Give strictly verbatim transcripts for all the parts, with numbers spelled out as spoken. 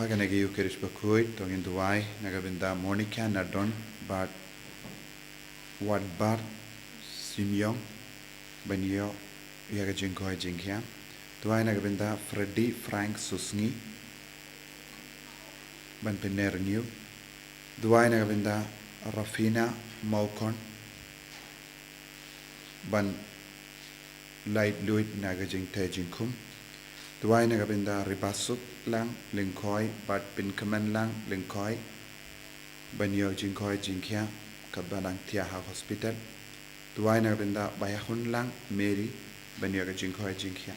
Kane ka Eucharist bakhuid, to ngin duwai na ka bynta Monica Nadon bad Watbar Simeon, ban ïoh ïa ka jingkoit jingkhiah. Duwai na ka bynta Freddy Frank Susngi, ban pynner ñiew. Duwai na ka bynta Rafina Maukon, ban lait luid na ka jingtei jingkhum. Duwai na ka bynta Ribasuk Lang Lyngkhoi bad Pynkmen Lang Lyngkhoi, ban ïoh jingkoit jingkhiah katba dang thiah ha hospital. Duwai na ka bynta Baiahun Lang Mary, ban ïoh ka jingkoit jingkhiah.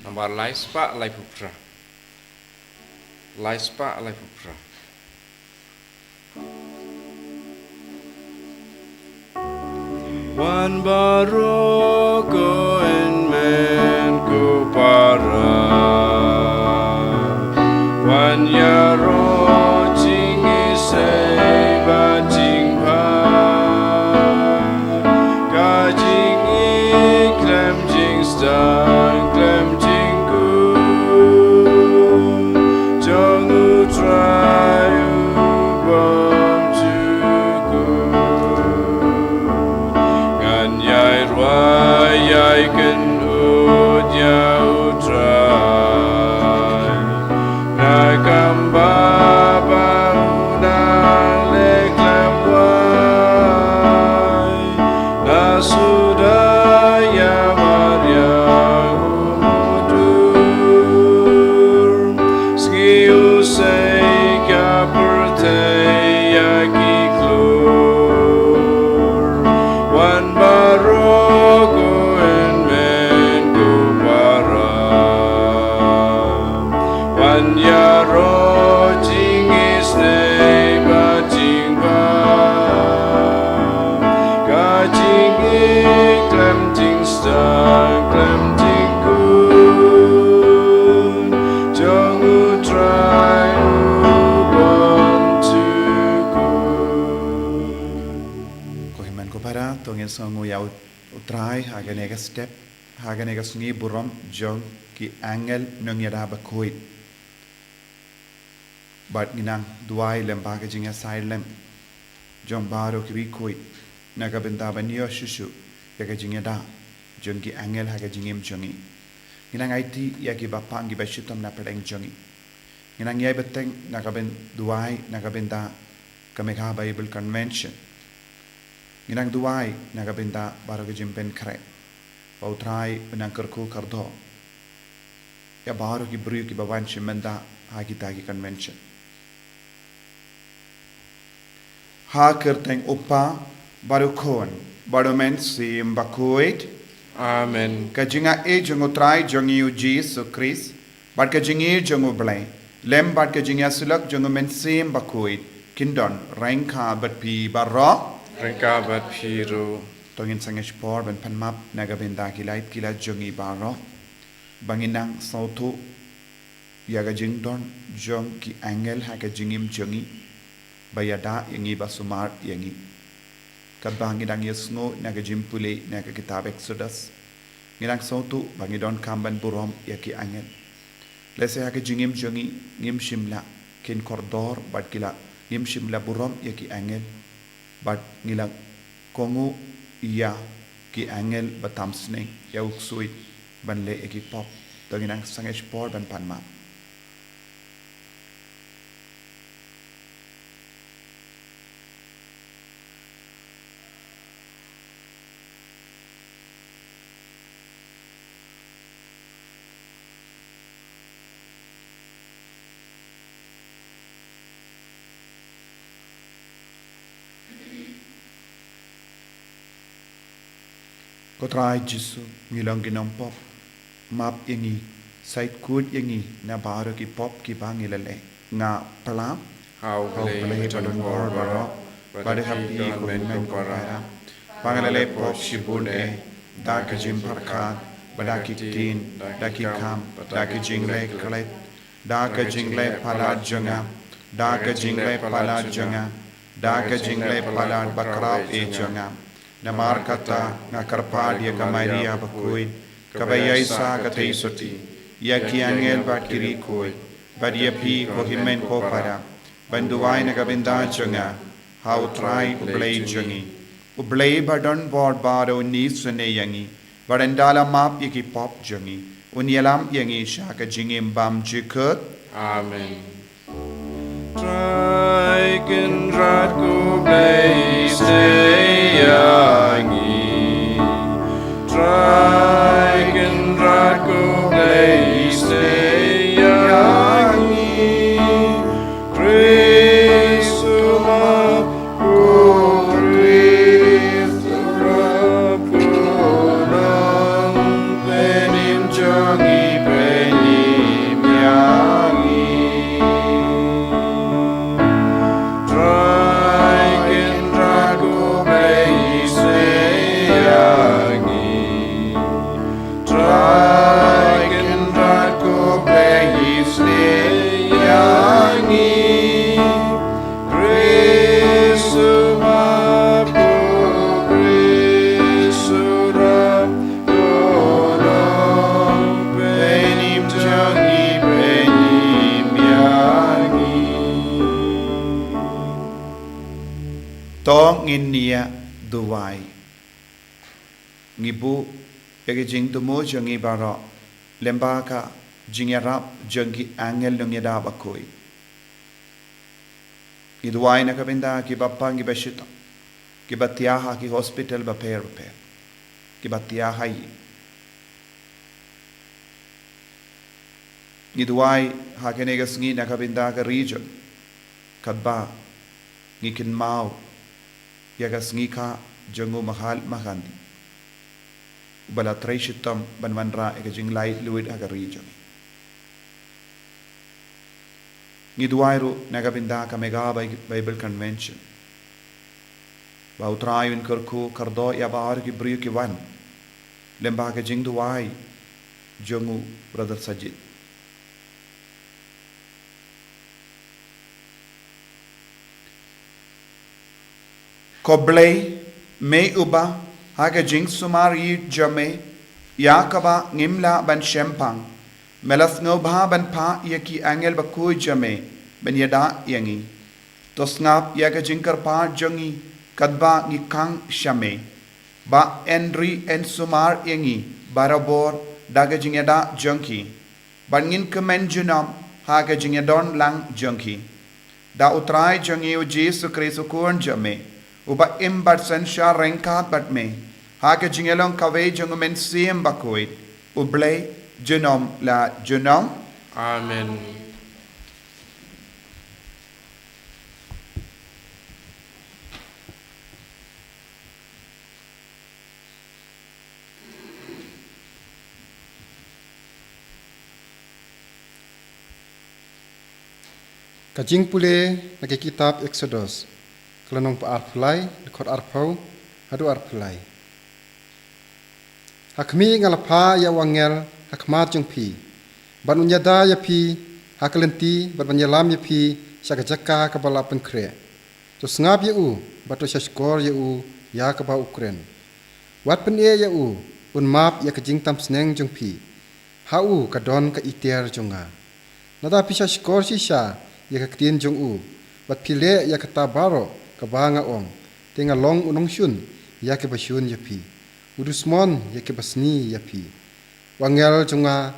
Nambar lai spah laiphew phra. Lai spah laiphew phra. Wan baroh ko hynmen ko para. Wan ïaroh jingisynei bad jingbha. Ka jingïeit khlem jingstad khlem jingkut jong U Trai u bym jukut. Ngan ïai rwai ïai kynnoh ïa U Trai. Na ka bynta ba u nang leh khlem wai. Na suda ïa Maria u Mudui. Sngi u sei ka pyrthei ïa ki klur. Wan baroh ko hynmen ko para. Wan ïaroh jingisynei bad jingbha. Ka jingïeit khlem jingstad khlem jingkut jong U Trai u bym jukut. Ko hynmen ko para, to ngin sngewnguh ïa U Trai ha kane ka step, ha kane ka sngi burom jong ki angel nongïada bakhuid. Bad ngi nang duwai lem bad ka jingïasaid lem jong baroh kiba khuid na ka bynta ban ïoh shuh shuh ïa ka jingïada jong ki angel ha ka jingim jong ngi. Ngi nang aiti ïa kiba pang kiba shitom na pdeng jong ngi. Ngi nang ïai bteng na ka byn duwai na ka bynta ka Megha Bible Convention. Ngi nang duwai na ka bynta baroh ka jingpynkhreh ba U Trai u nang kyrkhu kyrdoh ïa baroh ki briew kiba wan shim bynta ha kita ki convention. Ha kyrteng U Kpa bad U Khun bad U Mynsiem Bakhuid. Amen. Ka jingaiei jong U Trai jong ngi U Jisu Khrist bad ka jingïeit jong U Blei lem bad ka jingïasyllok jong U Mynsiem Bakhuid kin don ryngkat bad phi baroh. Ryngkat bad phi ruh. To ngin sangeh shipor ban pan map na ka bynta ki lait ki lait jong ngi baroh. Ba ngin nang sngewthuh ïa ka jingdon jong ki angel ha ka jingim jong ngi, ba ïada ïa ngi, ba sumar ïa ngi. Katba ngi dang ïasngew na ka jingpule na ka kitab Exodus, ngi dang sngewthuh ba ngi donkam ban burom ïa ki angel. Lehse ha ka jingim jong ngi ngim shym la khein kordor bad ki la, ngim shym la burom ïa ki angel. Bad ngi la kohnguh ïa ki angel ba tam sneng ïa u ksuid ban leh ïa ki pop. To ngin nang sangeh shipor ban pan map. Ko Trai Jisu, ngi long ki nongpop, map ïa ngi, sait kut ïa ngi na baroh ki pop kiba ngi la leh. Nga pla ha U Blei ba don bor baroh bad ha phi ko hynmen ko para, ba nga la leh pop shibun eh, da ka jingpyrkhat bad da ki ktien, da ki kam, da ka jingleh khlem, da ka jingleh palat jong nga, da ka jingleh palat jong nga, da ka jingleh palat bakhraw eh jong nga. Namar kata nga kyrpad ïa ka Maria bakhuid, kaba ïaishah ka theisotti ïa ki angel bad ki riewkhuid, bad ïa phi ko hynmen ko para, ban duwai na ka bynta jong nga ha U Trai U Blei jong ngi. U Blei ba don bor baroh un isynei ïa ngi, bad un da la map ïa ki pop jong ngi, un ïalam ïa ngi sha ka jingim bymjukut. Amen. Trai Kynrad ko Blei, isynei ïa ngi. Trai Kynrad ko Blei, isynei ïa ngi. Khrist u map, ko Khrist u rap, ko Nongpynim jong ngi, pynim ïa ngi. Trai Kynrad ko Blei, isynei ïa ngi. Trai Kynrad ko Blei, isynei ïa ngi. Khrist u map, ko Khrist u rap, ko Nongpynim jong ngi, pynim ïa ngi. To ngin ïa duwai. Ngi buh ïa ka jingthmu jong ngi baroh lyngba ka jingïarap jong ki angel nongïada bakhuid. Ngi duwai na ka bynta kiba pang, kiba shitom, kiba thiah ha ki hospital bapher bapher, kiba thiah ha ïing. Ngi duwai ha kane ka sngi na ka bynta ka ri jong ngi, katba ngi kynmaw ïa ka sngi kha jong u Mahatma Gandhi, uba la trei shitom ban wanrah ïa ka jinglaitluid ha ka ri jong ngi. Ngi duwai ruh na ka bynta ka Mega Bi-, Bible Convention, ba U Trai un kyrkhu kyrdoh ïa baroh ki briew ki wan lyngba ka jingduwai jong u Brother Sajid. Ko Blei, me uba ha ka jingsumar ïeit jong me, ïa kaba ngim lah ban shemphang, me la sngewbha ban phah ïa ki angel bakhuid jong me ban ïada ïa ngi. To sngap ïa ka jingkyrpad jong ngi katba ngi khang sha me, ba yn ri yn sumar ïa ngi barabor da ka jingïada jong ki, ba ngin kmen junom ha ka jingïadon lang jong ki. Da U Trai jong ngi U Jisu Khrist U Khun jong me, uba im bad synshar ryngkat bad me ha ka jingïalong kawei jong U Mynsiem Bakhuid, U Blei junom la junom. Amen. Ka jingpule na ka kitab Eksodos, ka lynnong ba arphew lai, dkhot arphew haduh arphew lai. Ha khmih nga la phah ïa u angel ha khmat jong phi, ban un ïada ïa phi ha ka lynti, bad ban ïalam ïa phi sha ka jaka kaba la pynkhreh. To sngap ïa u, bad to shahshkor ïa u ïa kaba u kren. Wat pyneh ïa u, un map ïa ka jingtam sneng jong phi. Ha u ka don ka iter jong nga. Lada phi shahshkor shisha ïa ka ktien jong u, bad phi leh ïa kata baroh kaba nga ong, te nga long u nongshun ïa kiba shun ïa phi, u dusmon ïa kiba sniew ïa phi. U angel jong nga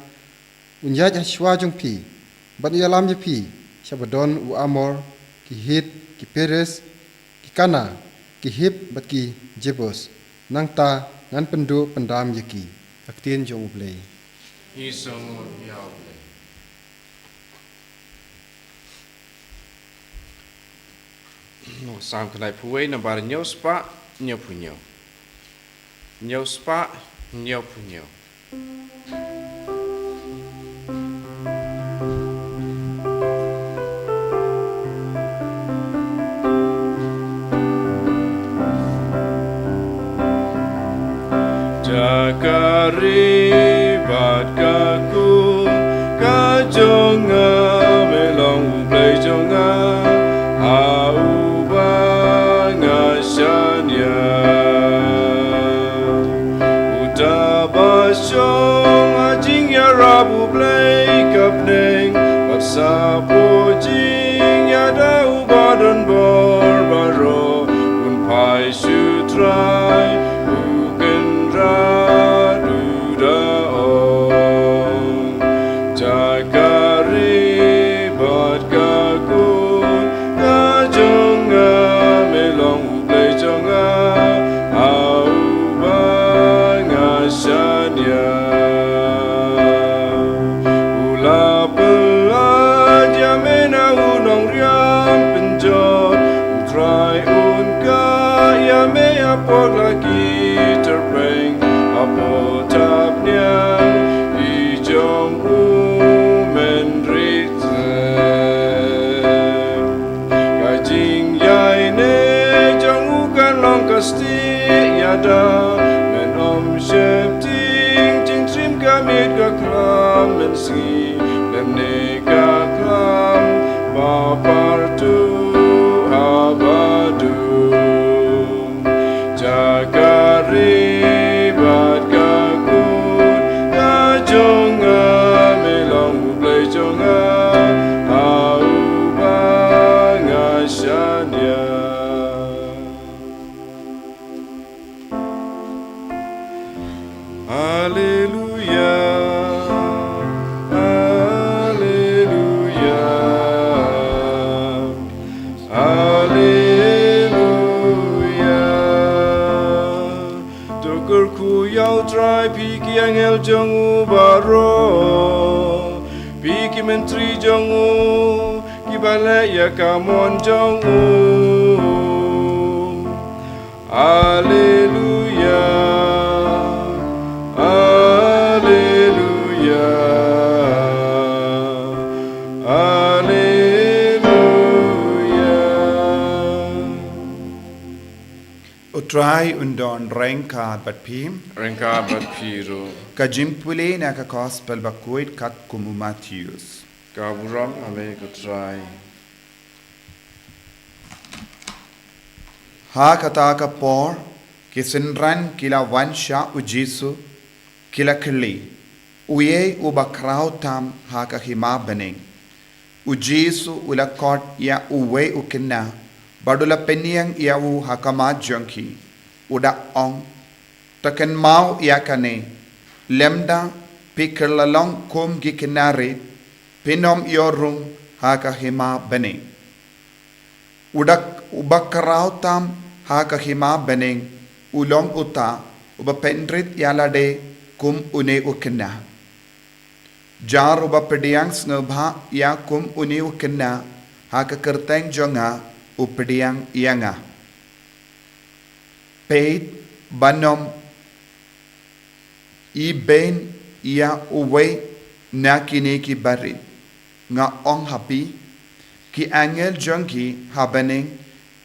un ïaid ha shuwa jong phi, bad un ïalam ïa phi sha ba don u Amor, ki Hit, ki Peres, ki Kana, ki Hiv, bad ki Jebus. Nangta ngan pynduh pyndam ïa ki. Ka ktien jong U Blei. Ngi sngewnguh ïa U Blei. Nong Salm khyndai phew wei, nambar hynñiew spah hynñiew phew hynñiew. Hynñiew spah hynñiew phew hynñiew. Da ka ri bad ka khun ka jong nga, me long U Blei jong nga, ha uba nga shaniah. Uta ba Shong ha jingïarap U Blei ka bneng, bad sa poi jingïada uba don bor baroh, un phai sha U Trai, u Kynrad u da ong. Jaka ri bad ka kut ka jong nga, me long U Blei jong nga, ha uba nga shaniah. U la pyllait ïa me na u nongriam pynjot, U Trai un kah ïa me hapoh la ki tyrpeng, hapoh thapniang ki jong u men riktheh. Ka jingïaineh jong u kan long ka stieh ïada, men ym sheptieng, jingtriem ka miet ka khlam men sngi, lymne ka khlam ba partuh haba dum. Jaka ri bad ka kut ka jong nga, me long U Blei jong nga, ha uba nga shaniah. Haleluia, haleluia, haleluia. To kyrkhu ïa U Trai, phi ki angel jong u baroh, phi ki myntri jong u, kiba leh ïa ka mon jong u. Alleluia, alleluia, alleluia. U Trai un don ryngkat bad phi. Ryngkat bad phi ruh. Ka jingpule na ka Gospel bakhuid katkum u Mathaios. Ka burom ïa me ko Trai. Ha kata ka por, ki synran ki la wan sha u Jisu, ki la kylli, uei uba khraw tam ha ka hima bneng. U Jisu u la khot ïa uwei u khynnah, bad u la pynïeng ïa u ha khmat jong ki, u da ong, to kynmaw ïa kane, lymda phi kylla long kum ki khynnah rit, phin ym ïoh rung ha ka hima bneng. U da, uba khraw tam ha ka hima bneng, u long uta uba pynrit ïa lade kum une u khynnah. Jar uba pdiang sngewbha ïa kum une u khynnah ha ka kyrteng jong nga, u pdiang ïa nga. Peit ban ym ibeiñ ïa uwei na kine kiba rit. Nga ong ha phi, ki angel jong ki ha bneng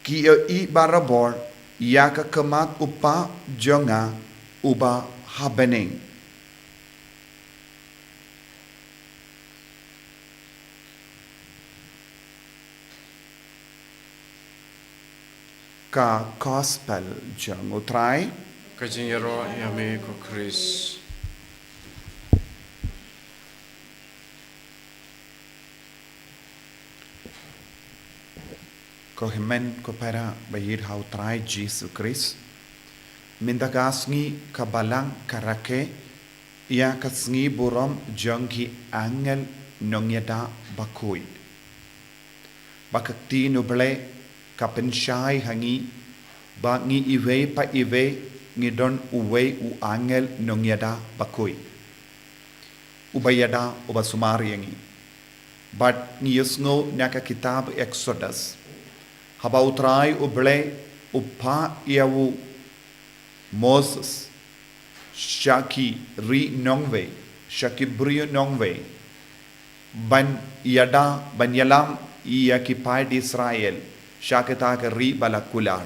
ki ïohi barabor ïa ka khmat u Kpa jong nga uba ha bneng. Ka Gospel jong u Trai. Ka jingïaroh ïa me ko Khrist. Ko hynmen ko para ba ïeit ha u Trai Jisu Khrist. Mynta ka sngi ka Balang ka rakhe ïa ka sngi burom jong ki angel nongïada bakhuid. Ba ka ktien U Blei ka pynshai ha ngi ba ngi iwei pa iwei ngi don uwei u angel nongïada bakhuid uba ïada, uba sumar ïa ngi. Bad ngi ïohsngew na ka kitab Exodus, haba u Trai U Blei u phah ïa u Moses sha ki ri nongwei, sha ki briew nongwei, ban ïada, ban ïalam ïa ki paid Israel sha kata ka ri ba la kular.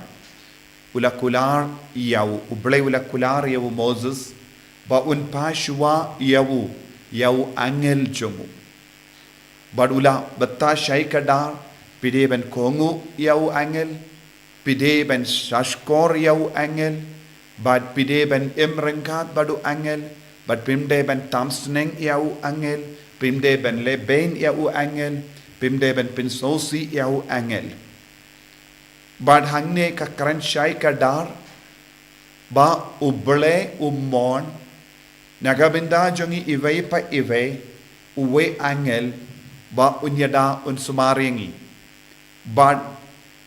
U la kular ïa u, U Blei u la kular ïa u Moses ba un phah shuwa ïa u, ïa u angel jong u. Bad u la bynta shai kdar, phi dei ban kohnguh ïa u angel, phi dei ban shahshkor ïa u angel, bad phi dei ban im ryngkat bad u angel, Bad phim dei ban tam sneng ïa u angel, phim dei ban leh beiñ ïa u angel, phim dei ban pynsngewsih ïa u angel. Bad hangne ka kren shai kdar, ba U Blei u mon, na ka bynta jong ngi iwei pa iwei, uwei angel, ba un ïada un sumar ïa ngi. Bad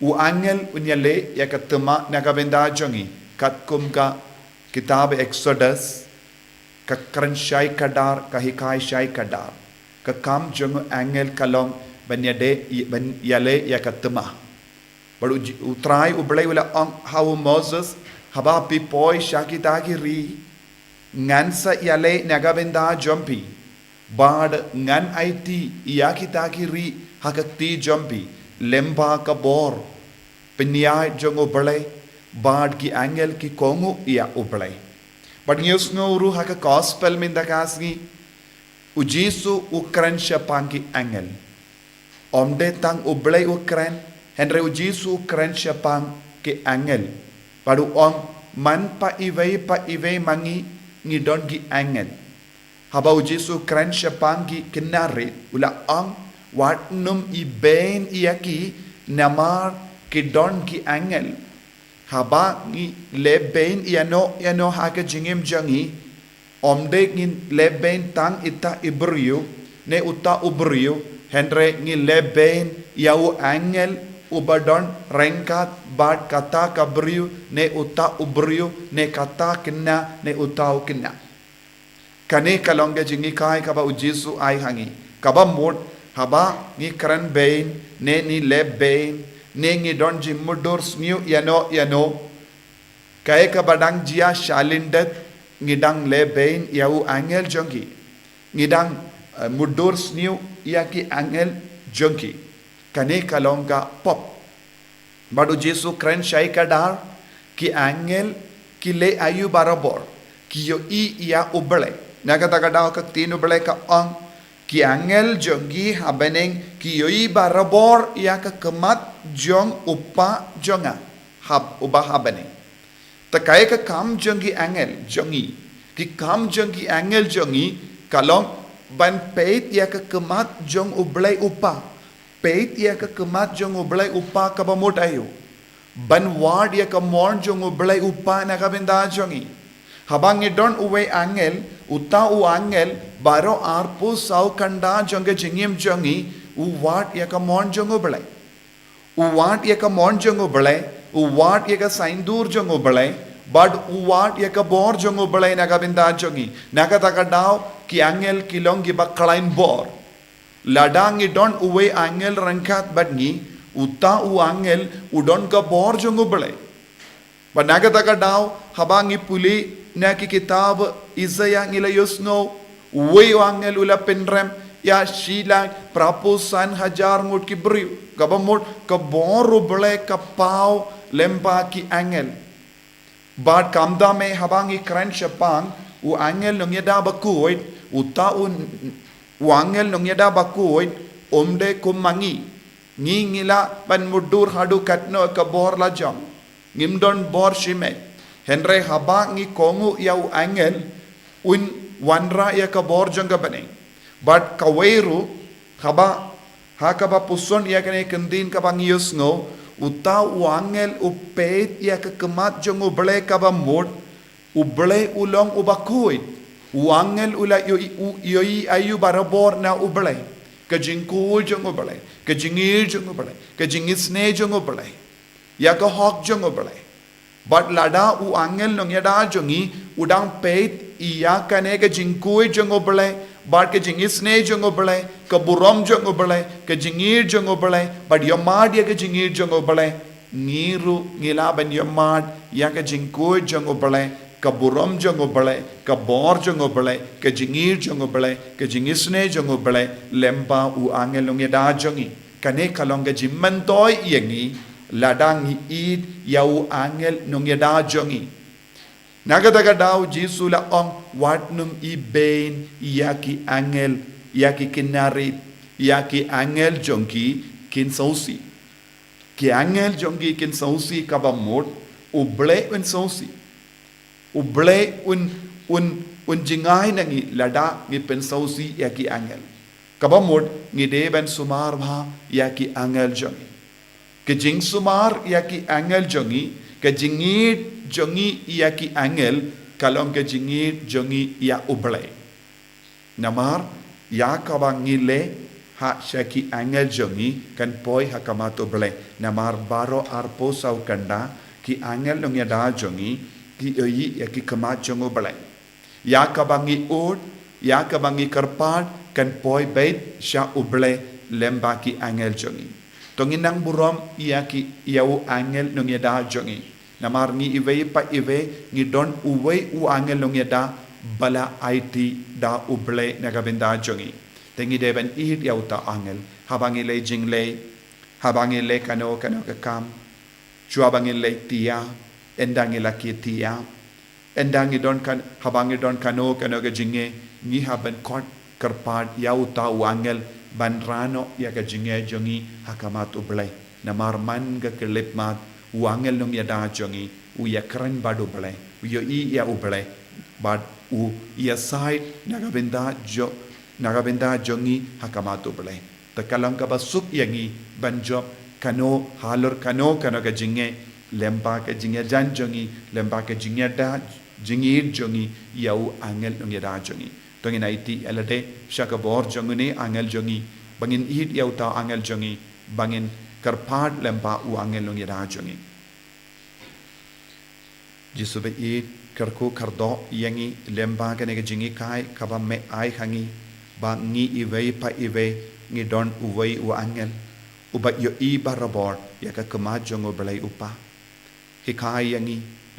u angel un ïaleh ïa ka thma na ka bynta jong ngi, katkum ka kitab Exodus, ka kren shai kdar, ka hikai shai kdar. Ka kam jong u angel ka long ban ïadei, ban ïaleh ïa ka thma. Bad u J-, U Trai U Blei u la ong ha u Moses, haba phi poi sha kita ki ri, ngan sa ïaleh na ka bynta jong phi. Bad ngan aiti ïa kita ki ri ha ka kti jong phi, lyngba ka bor pynïaid jong U Blei, bad ki angel ki kohnguh ïa U Blei. Bad ngi ïohsngew ruh ha ka gospel mynta ka sngi, u Jisu u kren shaphang ki angel. Ym dei tang U Blei u kren, hynrei u Jisu u kren shaphang ki angel. Bad u ong, man pa iwei pa iwei ma ngi, ngi don ki angel. Haba u Jisu u kren shaphang ki khynnah rit, u la ong, wat nym ibeiñ ïa ki, namar ki don ki angel. Haba ngi leh beiñ ïano ïano ha ka jingim jong ngi, ym dei ngin leh beiñ tang ita i briew, ne uta u briew, hynrei ngi leh beiñ ïa u angel uba don ryngkat bad kata ka briew, ne uta u briew, ne kata khynnah, ne uta u khynnah. Kane ka long ka jinghikai kaba u Jisu ai ha ngi. Kaba mut, haba ngi kren beiñ, ne ngi leh beiñ, ne ngi don jingmudui sniew ïano ïano, kaei kaba dang jia shalyndet, ngi dang leh beiñ ïa u angel jong ki. Ngi dang, eh, mudui sniew ïa ki angel jong ki. Kane ka long ka pop. Bad u Jisu u kren shai kdar, ki angel ki leh aïu barabor, ki ïohi ïa U Blei. Na kata ka daw ka ktien U Blei ka ong, ki angel jong ngi ha bneng ki ïohi barabor ïa ka khmat jong U Kpa jong nga, hap uba ha bneng. Te kaei ka kam jong ki angel jong ngi? Ki kam jong ki angel jong ngi ka long ban peit ïa ka khmat jong U Blei U Kpa. Peit ïa ka khmat jong U Blei U Kpa kaba mut aïu? Ban wad ïa ka mon jong U Blei U Kpa na ka bynta jong ngi. Haba ngi don uwei angel, uta u angel, baroh arphew saw kynta jong ka jingim jong ngi, u wad ïa ka mon jong U Blei. U wad ïa ka mon jong U Blei, u wad ïa ka saiñdur jong U Blei, bad u wad ïa ka bor jong U Blei na ka bynta jong ngi. Na kata ka daw, ki angel ki long kiba khlaiñ bor. Lada ngi don uwei angel ryngkat bad ngi, uta u angel u don ka bor jong U Blei. Bad na kata ka daw, haba ngi pule na ki kitab Isaïah ngi la ïohsngew, uwei u angel u la pynrem ïa shi lak phraphew san hajar ngut ki briew. Kaba mut ka bor U Blei ka paw lyngba ki angel. Bad kumta me haba ngi kren shaphang u angel nongïada bakhuid, uta u, u angel nongïada bakhuid, um dei kum ma ngi. Ngi ngi lah ban mudui haduh katno ka bor la jong. Ngim don bor shimet. Hynrei haba ngi kohnguh ïa u angel, un wanrah ïa ka bor jong ka bneng. Bad kawei ruh, haba, ha kaba puson ïa kane ka ktien kaba ngi ïohsngew, uta u angel u peit ïa ka khmat jong U Blei kaba mut, U Blei u long uba khuid. U angel u la ïohi, u ïohi aïu barabor na U Blei. Ka jingkhuid jong U Blei, ka jingïeit jong U Blei, ka jingisynei jong U Blei. Ïa ka hok jong U Blei. Bad lada u angel nongïada jong ngi, u dang peit ïa kane ka jingkhuid jong U Blei, bad ka jingisynei jong U Blei, ka burom jong U Blei, ka jingïeit jong U Blei, bad ïohmad ïa ka jingïeit jong U Blei, ngi ruh ngi lah ban ïohmad ïa ka jingkhuid jong U Blei, ka burom jong U Blei, ka bor jong U Blei, ka jingïeit jong U Blei, ka jingisynei jong U Blei, lyngba u angel nongïada jong ngi. Kane ka long ka jingmyntoi ïa ngi, lada ngi ïeit ïa u angel nongïada jong ngi. Na kata ka daw Jisu u la ong, wat nym ibeiñ ïa ki angel, ïa ki khynnah rit, ïa ki angel jong ki kin sngewsih. Ki angel jong ki kin sngewsih kaba mut, U Blei un sngewsih. U Blei un, Un, un jngai na ngi lada ngi pynsngewsih ïa ki angel. Kaba mut ngi dei ban sumar bha ïa ki angel jong ngi. Ka jingsumar ïa ki angel jong ngi, ka jingïeit jong ngi ïa ki angel, ka long ka jingïeit jong ngi ïa U Blei. Namar ïa kaba ngi leh ha sha ki angel jong ngi kan poi ha khmat U Blei. Namar baroh arphew saw kynda ki angel nongïada jong ngi ki ïohi ïa ki khmat jong U Blei. Ïa kaba ngi ud, ïa kaba ngi kyrpad kan poi beit sha U Blei lem bad ki angel jong ngi. To ngin nang burom ïa ki, ïa u angel nongïada jong ngi. Namar ngi iwei pa iwei ngi don uwei u angel nongïada ba la aiti da U Blei na ka bynta jong ngi. Te ngi dei ban ïeit ïa uta u angel haba ngi leh jingleh, haba ngi leh kano kano ka kam. Shuwa ba ngi leit thiah, ynda ngi la kit thiah, ynda ngi don kan, haba ngi don kano kano ka jingeh, ngi hap ban khot kyrpad ïa uta u angel ban rah noh ïa ka jingeh jong ngi ha khmat U Blei. Namar man ka khyllipmat u angel nongïada jong ngi u ïakren bad U Blei, u ïohi ïa U Blei bad u ïasaid na ka bynta jong, na ka bynta jong ngi ha khmat U Blei. Te ka long kaba suk ïa ngi ban jop kano halor kano kano ka jingeh lem bad ka jingïajan jong ngi, lem bad ka jingïada, jingïeit jong ngi ïa u angel nongïada jong ngi. To ngin aiti ïa lade sha ka bor jong une u angel jong ngi, ba ngin ïeit ïa uta u angel jong ngi, ba ngin kyrpad lem bad u angel nongïada jong ngi. Jisu ba ïeit, kyrkhu kyrdoh ïa ngi lem bad kane ka jinghikai kaba me ai ha ngi, ba ngi iwei pa iwei ngi don uwei u angel uba ïohi barabor ïa ka khmat jong U Blei U Kpa. Hikai ïa ngi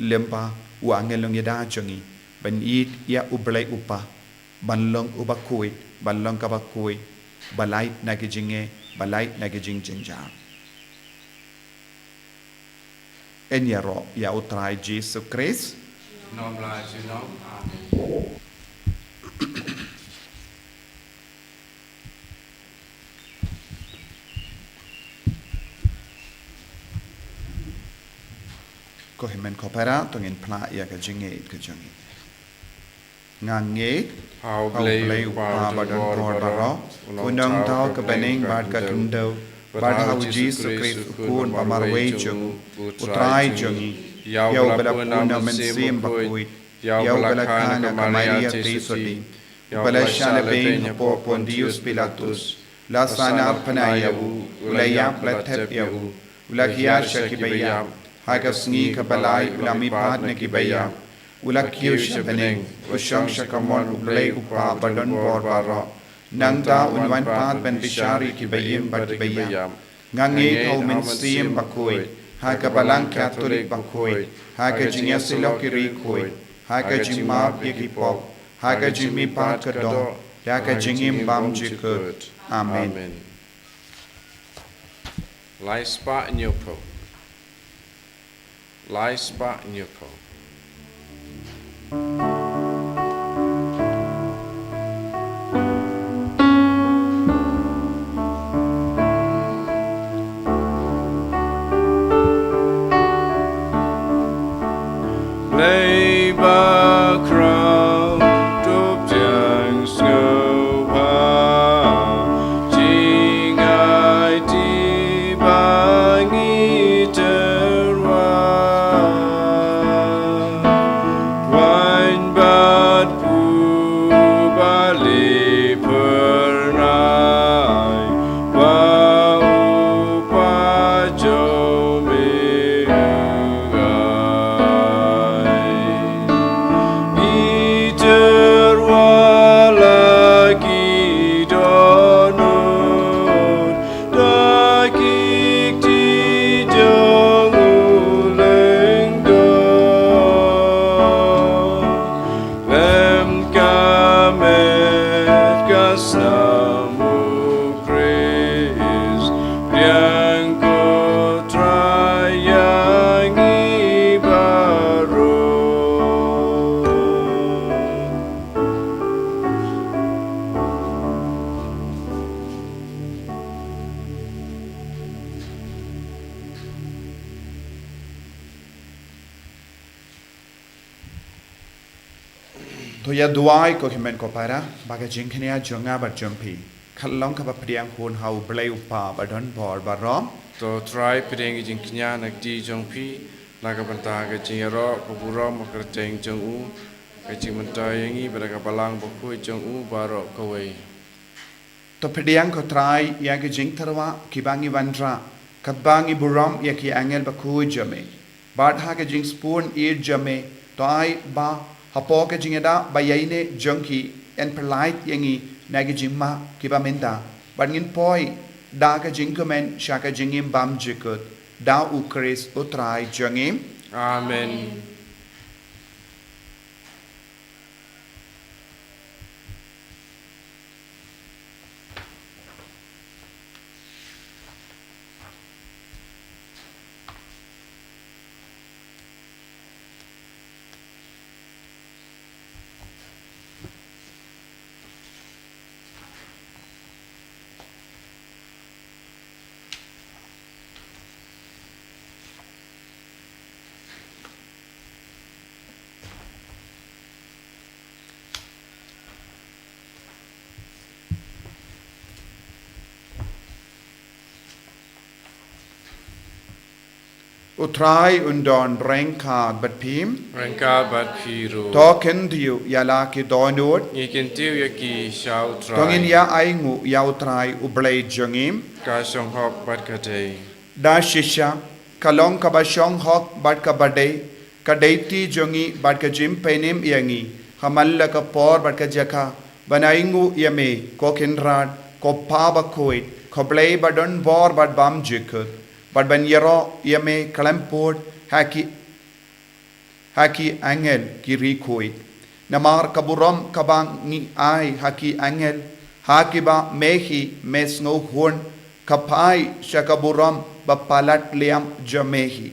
lem bad u angel nongïada jong ngi ban ïeit ïa U Blei U Kpa, ban long uba khuid, ban long kaba khuid, ba lait na ki jingeh, ba lait na ki jingjynjar. Yn ïaroh ïa U Trai Jisu Khrist. Amen. Ko hynmen ko para, to ngin phla ïa ka jingïeit ka jong ngi. Nga ngeit ha U Blei U Kpa ba don bor baroh, u nongthaw ka bneng bad ka khyndew, bad ha U Jisu Khrist u Khun ba marwei jong u, U Trai jong ngi, ïa uba la pun na U Mynsiem Bakhuid, ïa uba la kha na ka Maria theisotti, uba la shah lehbeiñ hapoh Pontius Pilatus, la sahnarphna ïa u, u la ïap, la thep ïa u, u la hiar sha kiba ïap, ha ka sngi kaba lai u la mihpat na kiba ïap, u la kiew sha bneng, u shong sha kamon U Blei U Kpa ba don bor baroh. Nangta un wan pat ban bishar ïa kiba im bad kiba ïap. Nga ngeit ha U Mynsiem Bakhuid, ha ka Balang Katholik bakhuid, ha ka jingïasyllok ki riewkhuid, ha ka jingmap ïa ki pop, ha ka jingmihpat ka doh, ha ka jingim bymjukut. Amen. Lai spah hynñiew phew. Lai spah hynñiew phew. Blei bakhraw, to pdiang sngewbha, jingaiti ba ngi tyrwa. Waiñ bad pur ba leh phyrnai, ba u pajo me u ngai. Ngi tyrwa la ki dohnud, da ki kti jong u lyngdoh. Lem ka met ka snam u Khrist, pdiang ko Trai ïa ngi baroh. To ïa duwai ko hynmen ko para, ba ka jingkñia jong nga bad jong phi kan long kaba pdiang hun ha U Blei U Kpa badonbor baroh. To Trai, pdiang ka jingkñia na kti jong phi, na ka bynta ka jingïaroh ka burom ka kyrteng jong u, ka jingmyntoi ïa ngi bad ka Balang Bakhuid jong u baroh kawei. To pdiang ko Trai ïa ka jingtyrwa kiba ngi wanrah, katba ngi burom ïa ki angel bakhuid jong me. Bad ha ka jingsbun ïeit jong me, to ai ba hapoh ka jingïada ba ïaineh jong ki, yn pyllait ïa ngi na ki jingma kiba mynta, bad ngin poi da ka jingkmen sha ka jingim bymjukut, da U Khrist U Trai jong ngi. Amen. U Trai un don ryngkat bad phi. Ryngkat bad phi ruh. To kyntiew ïa la ki dohnud. Ngi kyntiew ïa ki sha U Trai. To ngin ïa ainguh ïa U Trai U Blei jong ngi. Ka shong hok bad ka dei. Da shisha, ka long kaba shong hok bad kaba dei, ka dei kti jong ngi bad ka jingpynim ïa ngi ha man la ka por bad ka jaka, ban ainguh ïa me, ko Kynrad, ko Kpa Bakhuid, ko Blei badonbor bad bymjukut, bad ban ïaroh ïa me khlem pud ha ki ha ki angel ki riewkhuid. Namar ka burom kaba ngi ai ha ki angel, ha kiba me hi me sngewhun, ka phai sha ka burom ba palat liam jong me hi.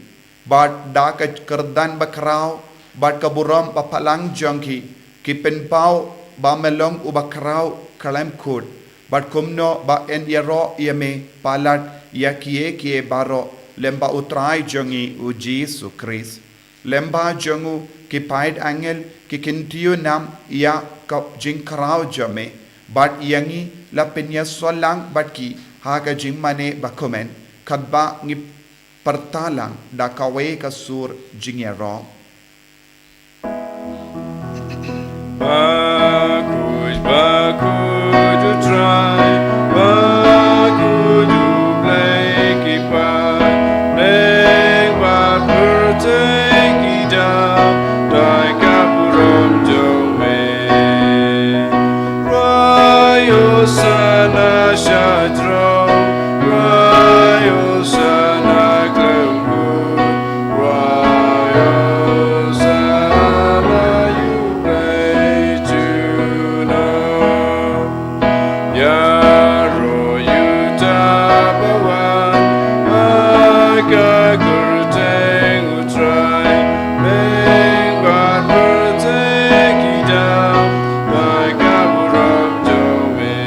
Bad da ka kyrdan bakhraw bad ka burom baphalang jong ki, ki pynpaw ba me long uba khraw khlem kut, bad kumno ba yn ïaroh ïa me palat ïa kiei kiei baroh, lem bad U Trai jong ngi U Jisu Khrist. Lem bad jong u ki paid angel ki kyntiew nam ïa ka jingkhraw jong me, bad ïa ngi la pynïasoh lang bad ki ha ka jingmane bakmen, katba ngi pyrta lang da kawei ka sur jingïaroh. Bakhuid, bakhuid U Trai, bakhuid U Blei ki paidbah, pyrthei ki dap da ka burom jong me. Rwai Hosana sha throne, rwai Hosana khlem kut, rwai Hosana ïa U Blei junom. Ïaroh ïa uta ba wan ha ka kyrteng U Trai, bad pyrthei ki dap da ka burom jong me.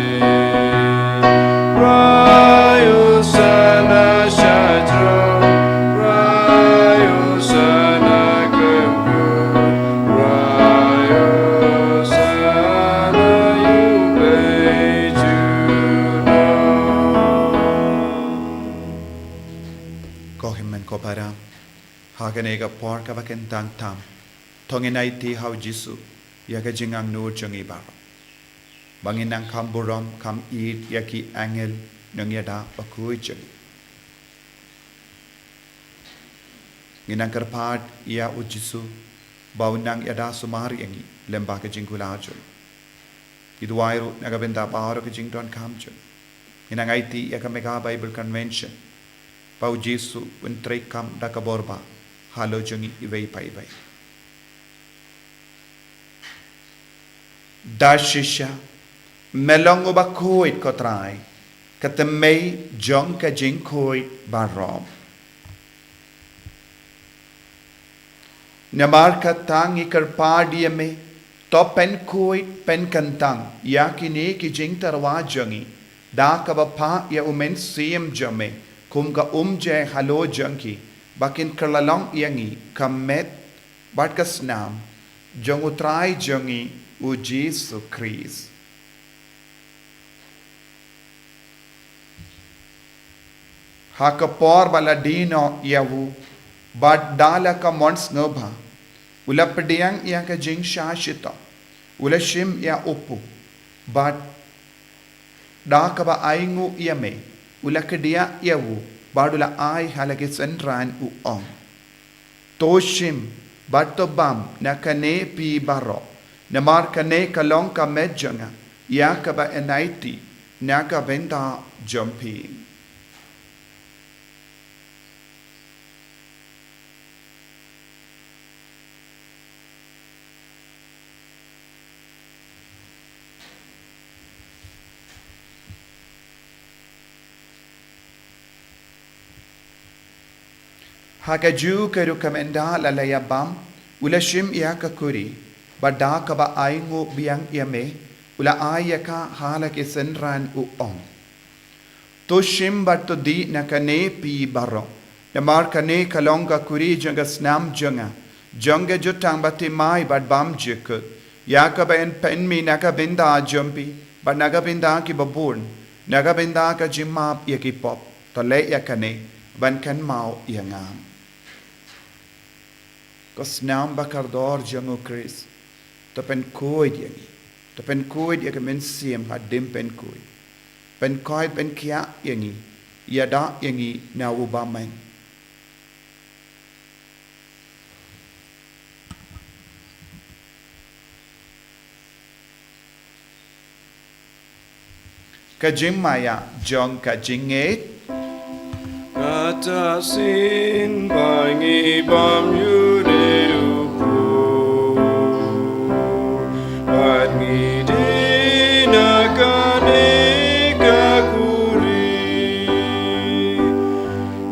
Rwai Hosana sha throne, rwai Hosana khlem kut, rwai Hosana ïa U Blei junom. Ko hynmen ko para, ha kane ka por kaba kyntang tam, to ngin aiti ha U Jisu ïa ka jingangnud jong ngi baroh, ba ngin nang kham burom kham ïeit ïa ki angel nongïada bakhuid jong ngi. Ngin nang kyrpad ïa U Jisu ba un nang ïada sumar ïa ngi lem bad ka jingkular jong u. Ngi duwai ruh na ka bynta baroh ki jingdonkam jong ngi. Ngin nang aiti ïa ka Mega Bible Convention, ba U Jisu un treikam da ka bor ba halor jong ngi iwei pa iwei. Da shisha, me long uba khuid ko Trai, ka thymmei jong ka jingkhuid baroh. Namar kata ngi kyrpad ïa me, to pynkhuid pynkyntang ïa kine ki jingtyrwa jong ngi da kaba phah ïa U Mynsiem jong me kum ka umjai halor jong ki, ba kin kylla long ïa ngi ka met bad ka snam jong U Trai jong ngi U Jisu Khrist. Ha ka por ba la die noh ïa u, bad da la ka mon sngewbha, u la pdiang ïa ka jingshah shitom, u la shim ïa u pu, bad da kaba ainguh ïa me, u la kdiah ïa u, bad u la ai ha la ki synran u ong. To shim, bad to bam, na kane phi baroh, namar kane ka long ka met jong nga, ïa kaba yn aiti, na ka bynta jong phi. Ha kajuh ka rukom ynda la la ïa bam, u la shim ïa ka kuri, bad da kaba ainguh biang ïa me, u la ai ïa ka ha la ki synran u ong. To shim bad to dih na kane phi baroh, namar kane ka long ka kuri jong ka snam jong nga, jong ka jutang bathymmai bad bymjukut, ïa kaba yn pynmih na ka bynta jong phi, bad na ka bynta ki babun, na ka bynta ka jingmap ïa ki pop. To leh ïa kane ban kynmaw ïa nga. Ka snam bakordor jong U Khrist, to pynkhuid ïa ngi, to pynkhuid ïa ka mynsiem hadien pynkhuid, pynkhuid pynkhiah ïa ngi, ïada ïa ngi na u bymman. Ka jingmaïa jong ka jingngeit. Kata shisien ba ngi bam ïa une u pu, bad ngi die na kane ka kuri.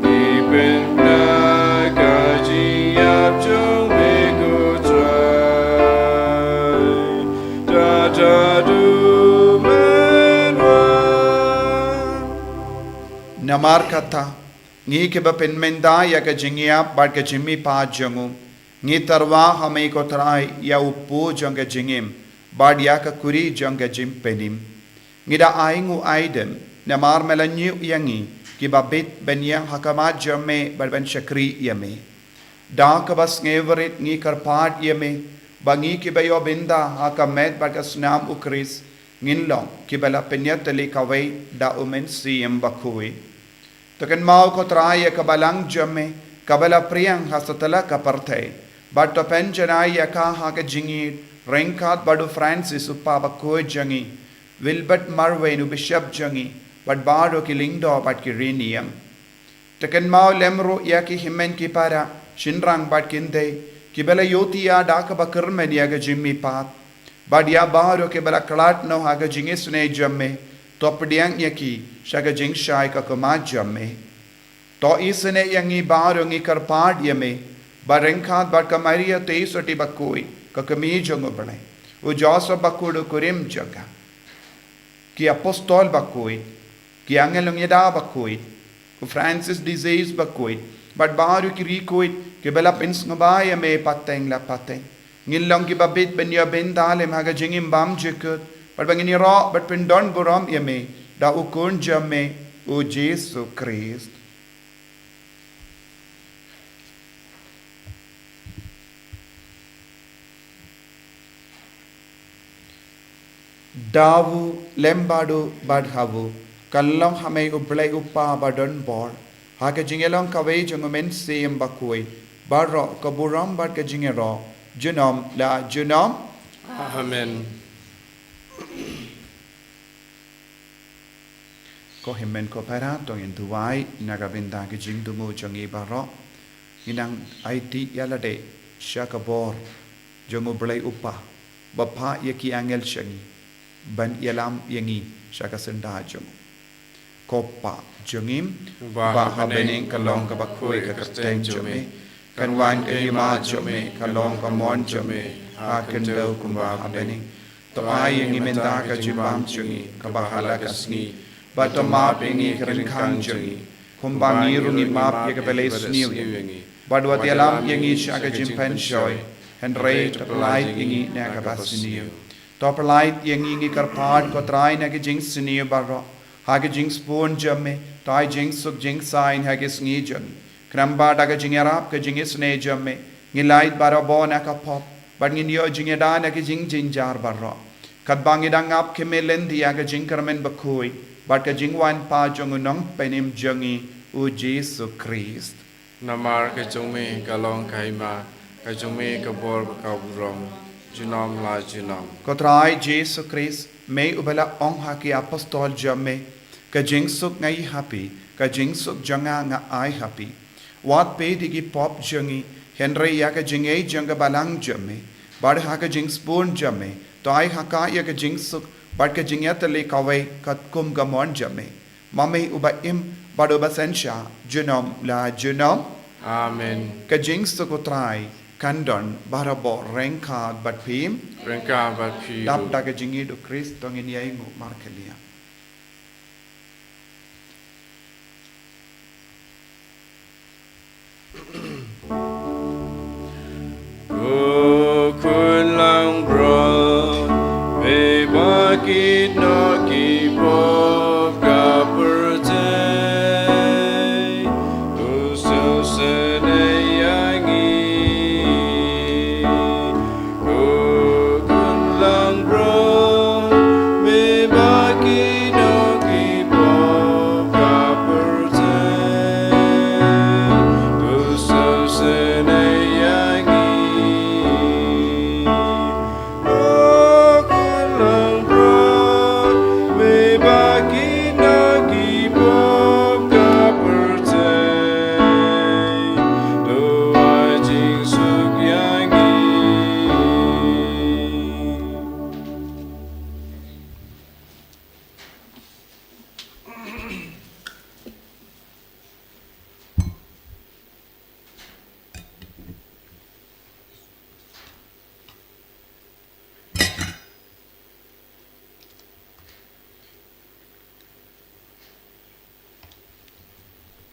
Ngi pynbna ka jingïap jong me ko Trai, da da du men wa. Namar kata, ngi kiba pynmynta ïa ka jingïap bad ka jingmihpat jong u, ngi tyrwa ha me ko Trai ïa u pu jong ka jingim, bad ïa ka kuri jong ka jingpynim. Ngi da ainguh aidem, namar me la ñiew ïa ngi, kiba bit ban ïeng ha khmat jong me, bad ban shakri ïa me. Da kaba sngewrit ngi kyrpad ïa me, ba ngi kiba ïoh bynta ha ka met bad ka snam U Khrist, ngin long kiba la pynïatylli kawei da U Mynsiem Bakhuid. To kynmaw ko Trai ïa ka balang jong me, kaba la pdiang ha satlak ka pyrthei, bad to pynjanai ïa ka ha ka jingïeit, ryngkat bad u Francis u Papa bakhuid jong ngi, Wilbert Marwein u Bishop jong ngi, bad baroh ki lyngdoh bad ki riewniam. To kynmaw lem ruh ïa ki hynmen ki para, shynrang bad kynthei, kiba la ïohthiah da kaba kyrmen ïa ka jingmihpat, bad ïa baroh kiba la khlad noh ha ka jingisynei jong me, to pdiang ïa ki sha ka jingshai ka khmat jong me. To isynei ïa ngi baroh, ngi kyrpad ïa me, ba ryngkat bad ka Maria Theisotti bakhuid, ka kmie jong U Blei, u Joseph bakhuid u kurim jong ka, ki apostol bakhuid, ki angel nongïada bakhuid, u Francis de Sales bakhuid, bad baroh ki riewkhuid kiba la pynsngewbha ïa me pateng la pateng, ngin long kiba bit ban ïoh bynta lem ha ka jingim bymjukut, bad ba ngin ïaroh bad pyndon burom ïa me da U Khun jong me, U Jisu Khrist. Da u, lem bad u, bad ha u, kan long ha me U Blei U Kpa badonbor, ha ka jingïalong kawei jong U Mynsiem Bakhuid, baroh ka burom bad ka jingïaroh, junom la junom. Amen. Ko hynmen ko para, to ngin duwai na ka bynta ki jingthmu jong ngi baroh. Ngin nang aiti ïalade sha ka bor jong U Blei U Kpa, ba phah ïa ki angel sha ngi ban ïalam ïa ngi sha ka syndah jong u. Ko Kpa jong ngi, ba ha bneng ka long kaba khuid ka kyrteng jong me, kan wan ka hima jong me, kan long ka mon jong me ha khyndew kumba ha bneng. To ai ïa ngi mynta ka jingbam jong ngi kaba ha la ka sngi, bad to map ïa ngi ki ryngkang jong ngi, kumba ngi ruh ngi map ïa kiba leh sniew ïa ngi, bad wat ïalam ïa ngi sha ka jingpynshoi, Hynrei to pyllait ïa ngi na kaba sniew. To pyllait ïa ngi ngi kyrpad ko Trai na ki jingsniew baroh, ha ka jingsbun jong me, to ai jingsuk jingsaiñ ha ki sngi jong ngi. Khnang ba da ka jingïarap ka jingisynei jong me, ngin lait barabor na ka pop, bad ngin ïoh jingïada na ki jingjynjar baroh. Katba ngi dang ap khmih lynti ïa ka jingkyrmen bakhuid bad ka jingwan pat jong u Nongpynim jong ngi, u Jisu Khrist. Namar ka jong me ka long ka hima, ka jong me ka bor bad ka burom, junom la junom. Ko Trai Jisu Khrist, me uba la ong ha ki apostol jong me, ka jingsuk nga ai ha phi, ka jingsuk jong nga nga ai ha phi. Wat peit ïa ki pop jong ngi, hynrei ïa ka jingngeit jong ka balang jong me, bad ha ka jingsbun jong me, to ai ha ka ïa ka jingsuk bad ka jingïatylli kawei katkum ka mon jong me. Ma me uba im bad uba synshar junom la junom. Amen. Ka jingsuk u Trai kan don barabor ryngkat bad phi. Ryngkat bad phi. Dap da ka jingïeit u Khrist to ngin ïai nguh markhlieh. Ko khun langbrot, me ba kino ki pop ka pyrthei, to sngewsynei ïa ngi. Ko khun langbrot, me ba kino ki pop ka pyrthei, to sngewsynei ïa ngi. Ko khun langbrot, me ba kino ki pop ka pyrthei, to ai jingsuk ïa ngi.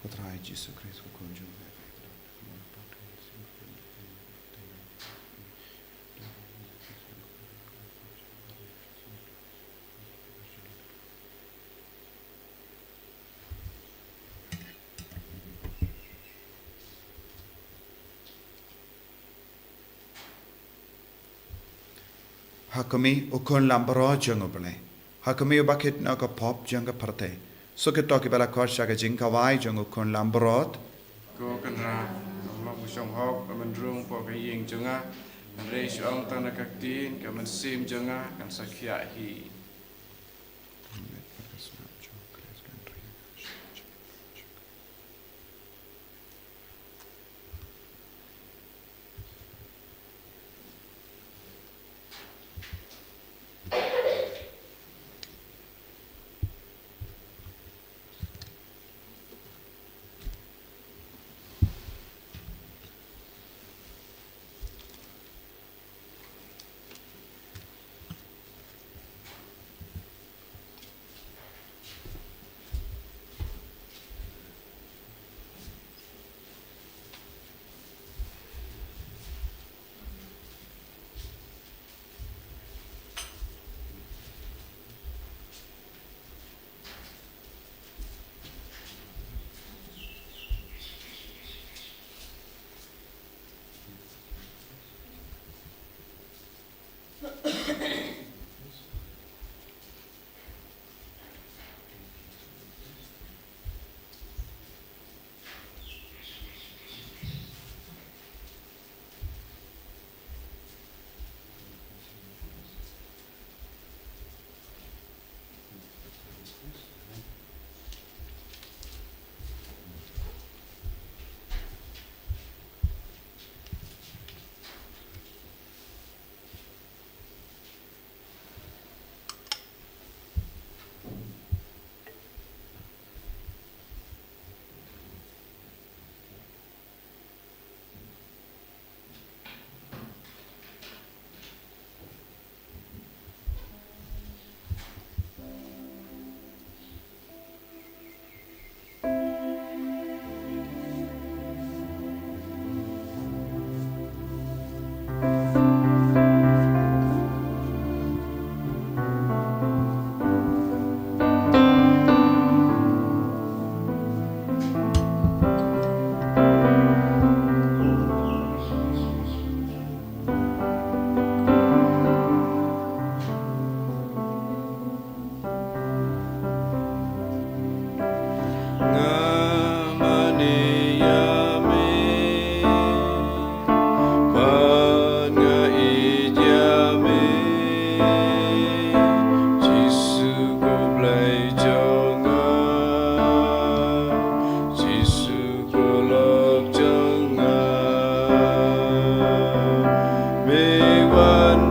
Ko Trai Jisu Khrist, ko Khun jong me. Ha khmih, u Khun langbrot jong U Blei. Ha khmih, uba kit noh ka pop jong ka pyrthei. Suk ïa kito kiba la khot sha ka jingkhawai jong u Khun langbrot. Ko Kynrad, ym long ka shong hok ka ban rung hapoh ka ïing jong nga, hynrei shu ong tang na ka ktien, ka mynsiem jong nga kan sa khiah hi.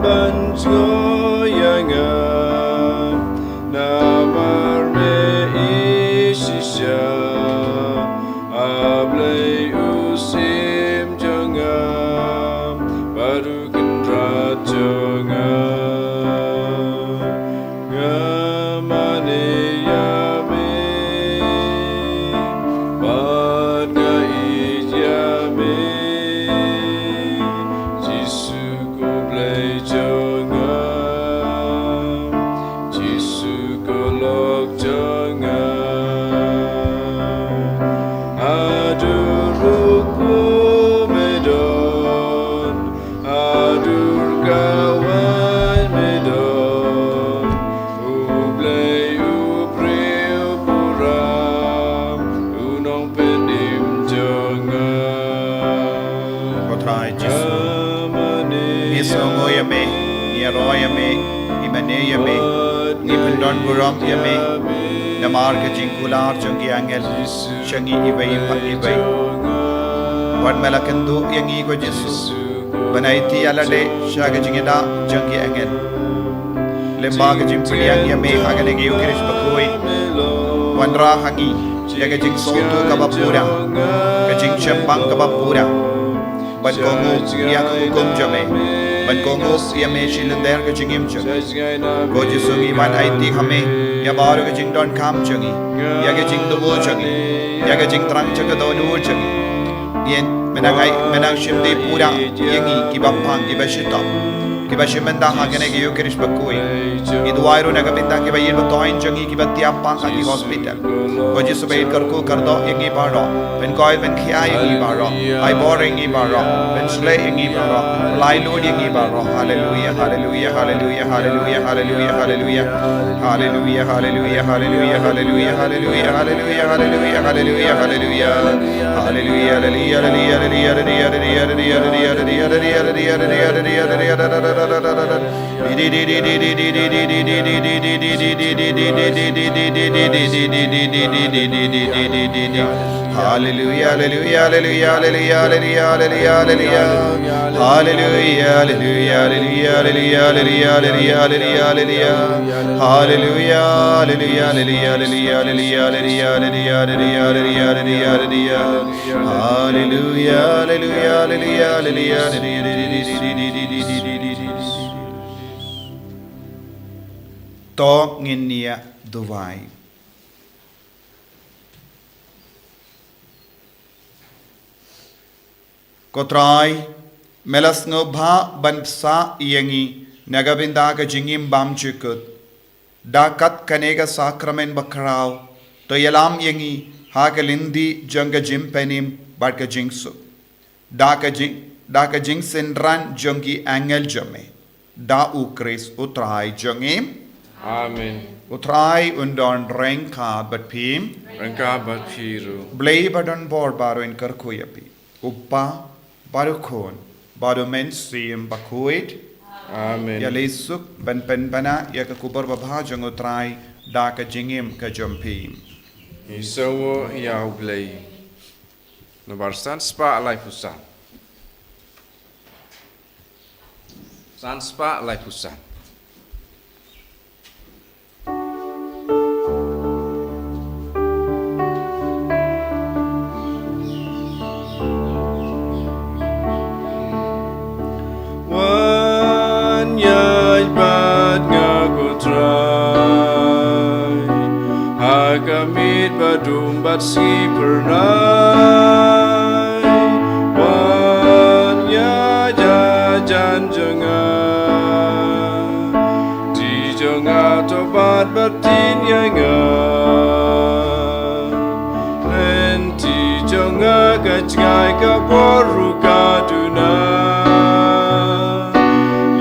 Ban jngoh ïa nga, namar me i shisha, A Blei u syiem jong nga, bad u kynrad jong nga. Nga mane ïa me, bad nga ïeit ïa me, Jisu ko Blei jong nga, Jisu ko lok jong nga. Haduh rukom me don, haduh kawei me don, U Blei u briew pura, u nongpynim jong nga. Ko Trai Jisu, ngi sngewnguh ïa me, ngi ïaroh ïa me, ngi mane ïa me, ngi pyndonburom ïa me namar ka jingkular jong ki angel sha ngi iwei pa iwei. Wat me la kynduh ïa ngi ko Jisu, ban aiti ïa lade sha ka jingïada jong ki angel. Lyngba ka jingpdiang ïa me ha kane ka Eukharist bakhuid, wanrah ha ngi ïa ka jingsngewthuh kaba pura, ka jingshemphang kaba pura, ban kohnguh ïa ka hukum jong me, ban kohnguh ïa me shi lynter ka jingim jong ngi. Ko Jisu, ngi wan aiti ha me ïa baroh ka jingdonkam jong ngi, ïa ka jingduwai jong ngi, ïa ka jingthrang jong ka dohnud jong ngi. Ngin mynang ai, mynang shim dei pura ïa ngi kiba pang, kiba shitom, kiba shim bynta ha kane ka Eukharist bakhuid. Ngi duwai ruh na ka bynta kiba ïeit ba thoh jong ngi, kiba thiah pang ha ki hospital. Ko Jisu, ba ïeit kyrkhu kyrdoh ïa ngi baroh, pynkoit pynkhia ïa ngi baroh, ai bor ïa ngi baroh, pynshlei ïa ngi baroh, pynlait lut ïa ngi baroh. Haleluia, haleluia, haleluia, haleluia, haleluia, haleluia. Haleluia, haleluia, haleluia, haleluia, haleluia, haleluia, haleluia, haleluia, haleluia. Haleluia, haleluia, haleluia, haleluia, haleluia, haleluia, haleluia, haleluia, haleluia, haleluia, haleluia. Haleluia, haleluia, haleluia, haleluia, haleluia, haleluia. Haleluia, haleluia, haleluia, haleluia, haleluia, haleluia, haleluia. Haleluia, haleluia, haleluia, haleluia, haleluia, haleluia, haleluia, haleluia, haleluia. Haleluia, haleluia, haleluia, haleluia, haleluia. To ngin ïa duwai. Ko Trai, me la sngewbha ban bsa ïa ngi na ka bynta ka jingim bymjukut da kat kane ka sakramen bakhraw, to ïalam ïa ngi ha ka lynti jong ka jingpynim bad ka jingsuk. Da ka jing, da ka jingsynran jong ki angel jong me. Da U Khrist U Trai jong ngi. Amen. U Trai un don ryngkat bad phi. Ryngkat bad phi ruh. Blei ba don bor baroh un kyrkhu ïa phi. U Kpa, bad U Khun, bad U Mynsiem Bakhuid. Amen. Ïaleh suk ban pynbna ïa ka khubor babha jong U Trai da ka jingim ka jong phi. Ngi sngewnguh ïa U Blei. Namar san spah laiphew san. San spah laiphew san. Wan ïaid bad nga ko Trai, ha ka miet ba dum bad sngi phyrnai. Wan ïaid hajan jong nga, ti jong nga to bat bad tin ïa nga. Lynti jong nga ka jngai ka bor ruh ka duna.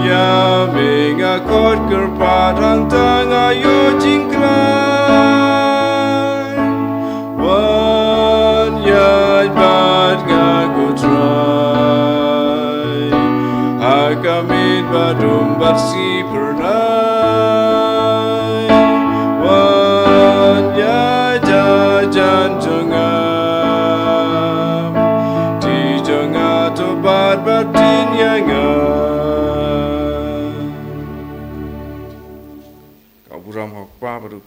Ïa me nga khot kyrpad hangta nga ïoh jingkhlaiñ. Wan ïaid bad nga ko Trai, ha ka miet ba dum bad sngi phyrnai. Wan ïaid hajan jong nga, ti jong nga to bat bad tin ïa nga.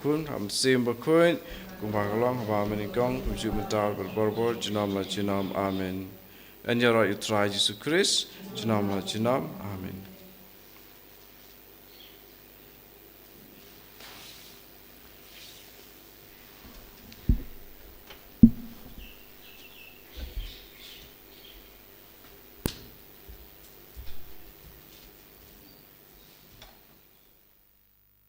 Khun, ha u Mynsiem Bakhuid, kumba ka long haba mynnyngkong, kumjuh mynta, bad barabor, junom la junom. Amen. Yn ïaroh ïa u Trai Jisu Khrist, junom la junom. Amen.